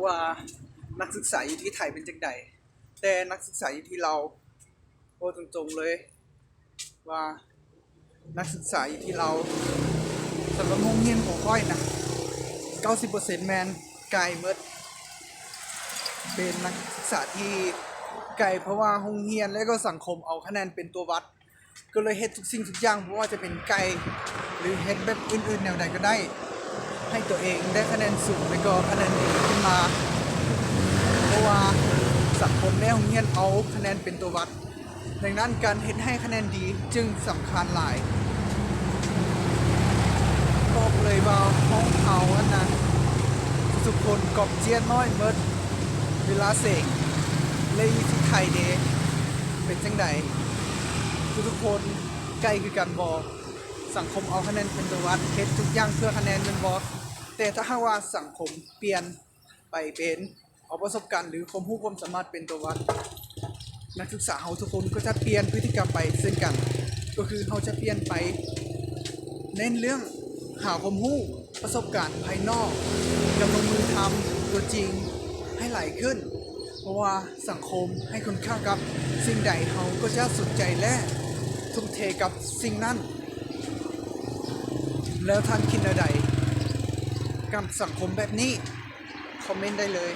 ວ່ານັກສຶກສາຢູ່ທີ່ໄທເປັນຈັ່ງໃດ, ແຕ່ນັກສຶກສາຢູ່ທີ່ລາວ ເວົ້າຕົງໆເລີຍວ່ານັກສຶກສາຢູ່ທີ່ລາວ ສຳລັບໂຮງຮຽນຂອງຂ້ອຍນະ ເກົ້າສິບເປີເຊັນແມ່ນໄກໝົດ, ເປັນນັກສຶກສາທີ່ໄກ ເພາະວ່າໂຮງຮຽນ ແລະ ກໍສັງຄົມເອົາຄະແນນເປັນຕົວວັດ. ກໍເລີຍເຮັດທຸກສິ່ງທຸກຢ່າງ ບໍ່ວ່າຈະເປັນໄກ່ ຫຼືເຮັດແບບອື່ນໆແນວໃດກໍໄດ້ ໃຫ້ຕົວເອງໄດ້ຄະແນນສູງ ແລະກໍຄະແນນດີຂຶ້ນມາ ເພາະວ່າສັງຄົມໃນໂຮງຮຽນເອົາຄະແນນເປັນຕົວວັດ. ດັ່ງນັ້ນ ການເຮັດໃຫ້ຄະແນນດີຈຶ່ງສຳຄັນຫຼາຍ. ບອກເລີຍວ່າຫ້ອງເຮົາຫັ້ນນະ ທຸກຄົນກອບຈຽດນ້ອຍໝົດ ເວລາເສັງ ແລະ ຢູ່ທີ່ໄທເດ ເປັນຈັ່ງໃດ? ທຸກໆຄົນໄກ່ຄືກັນບໍ່? ສັງຄົມເອົາຄະແນນເປັນຕົວວັດ ເຮັດທຸກຢ່າງເພື່ອຄະແນນແມ່ນບໍ່? ແຕ່ຖ້າຫາກວ່າສັງຄົມປ່ຽນໄປເປັນ ເອົາປະສົບການ ຫຼື ຄວາມຮູ້ຄວາມສາມາດເປັນຕົວວັດ, ນັກສຶກສາເຮົາທຸກຄົນກໍຈະປ່ຽນພຶດຕິກຳໄປເຊັ່ນກັນ. ກໍຄືເຮົາຈະປ່ຽນໄປເນັ້ນເລື່ອງຫາຄວາມຮູ້, ປະສົບການພາຍນອກ, ການລົງມືທຳຕົວຈິງໃຫ້ຫຼາຍຂຶ້ນ. ເພາະວ່າສັງຄົມໃຫ້ຄຸນຄ່າກັບສິ່ງໃດ, ເຮົາກໍຈະສົນໃຈ ແລະ ທຸ່ມເທກັບສິ່ງນັ້ນ. ແລ້ວທ່ານຄິດແນວໃດກັບສັງຄົມແບບນີ້? ຄອມເມັນໄດ້ເລີຍ.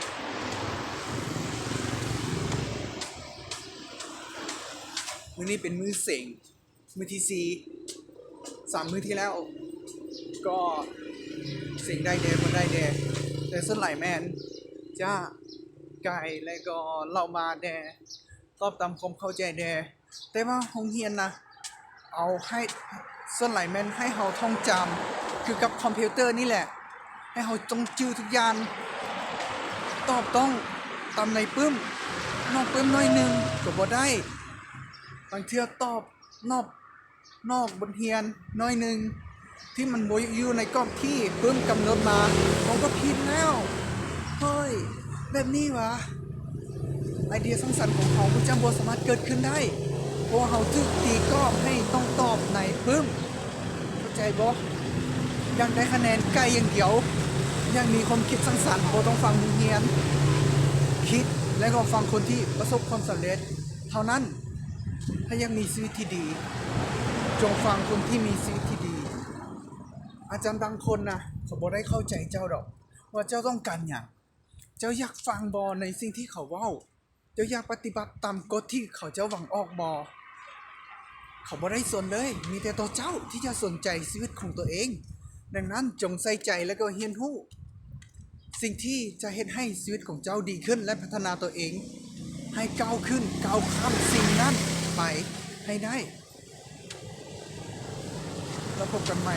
ມື້ນີ້ເປັນມື້ເສັງ ມື້ທີສີ່ ສາມມື້ທີ່ແລ້ວ ກໍເສັງໄດ້ແດ່ ບໍ່ໄດ້ແດ່ ແຕ່ສ່ວນຫຼາຍແມ່ນຈະໄກ່ ແລະ ກໍເລົ່າມາແດ່ ຕອບຕາມຄວາມເຂົ້າໃຈແດ່. ແຕ່ວ່າໂຮງຮຽນນະ ເອົາໃຫ້ ສ່ວນຫຼາຍແມ່ນໃຫ້ເຮົາທ່ອງຈຳ ຄືກັບຄອມພິວເຕີນີ້ແຫຼະ ໃຫ້ເຮົາຈົ່ງຈື່ທຸກຢ່າງ, ຕອບຕ້ອງຕາມໃນປຶ້ມ, ນອກປຶ້ມໜ້ອຍໜຶ່ງກໍບໍ່ໄດ້. ບາງເທື່ອຕອບນອກ ນອກບົດຮຽນໜ້ອຍໜຶ່ງ ທີ່ມັນບໍ່ຢູ່ໃນກອບທີ່ປຶ້ມກຳນົດມາ ເຮົາກໍຜິດແລ້ວ. ເຮີ້ຍ ແບບນີ້ຫວາ? ໄອເດຍສ້າງສັນຂອງເຮົາກໍຈະບໍ່ສາມາດເກີດຂຶ້ນໄດ້ ເພາະວ່າເຮົາຖືກຕີກອບໃຫ້ຕ້ອງຕອບໃນປຶ້ມ. ເຂົ້າໃຈບໍ່? ຢາກໄດ້ຄະແນນໄກ່ຢ່າງດຽວ, ຢາກມີຄວາມຄິດສ້າງສັນ, ບໍ່ຕ້ອງຟັງໂຮງຮຽນ, ຄິດ ແລະ ກໍຟັງຄົນທີ່ປະສົບຄວາມສຳເລັດເທົ່ານັ້ນ. ຖ້າຢາກມີຊີວິດທີ່ດີ, ຈົ່ງຟັງຄົນທີ່ມີຊີວິດທີ່ດີ. ອາຈານບາງຄົນນະ ເຂົາບໍ່ໄດ້ເຂົ້າໃຈເຈົ້າດອກ ວ່າເຈົ້າຕ້ອງການຫຍັງ. ເຈົ້າຢາກຟັງບໍ່ໃນສິ່ງທີ່ເຂົາເວົ້າ? ເຈົ້າຢາກປະຕິບັດຕາມກົດທີ່ເຂົາເຈົ້າຫວັງອອກບໍ່? ເຂົາບໍ່ໄດ້ສົນເລີຍ, ມີແຕ່ໂຕເຈົ້າທີ່ຈະສົນໃຈຊີວິດຂອງຕົວເອງ. ດັ່ງນັ້ນ ຈົ່ງໃສ່ໃຈ ແລະ ກໍຮຽນຮູ້ສິ່ງທີ່ຈະເຮັດໃຫ້ຊີວິດຂອງເຈົ້າດີຂຶ້ນ ແລະ ພັດທະນາຕົວເອງໃຫ້ກ້າວຂຶ້ນ, ກ້າວຂ້າມສິ່ງນັ້ນໄປໃຫ້ໄດ້. ແລ້ວພົບກັນໃໝ່.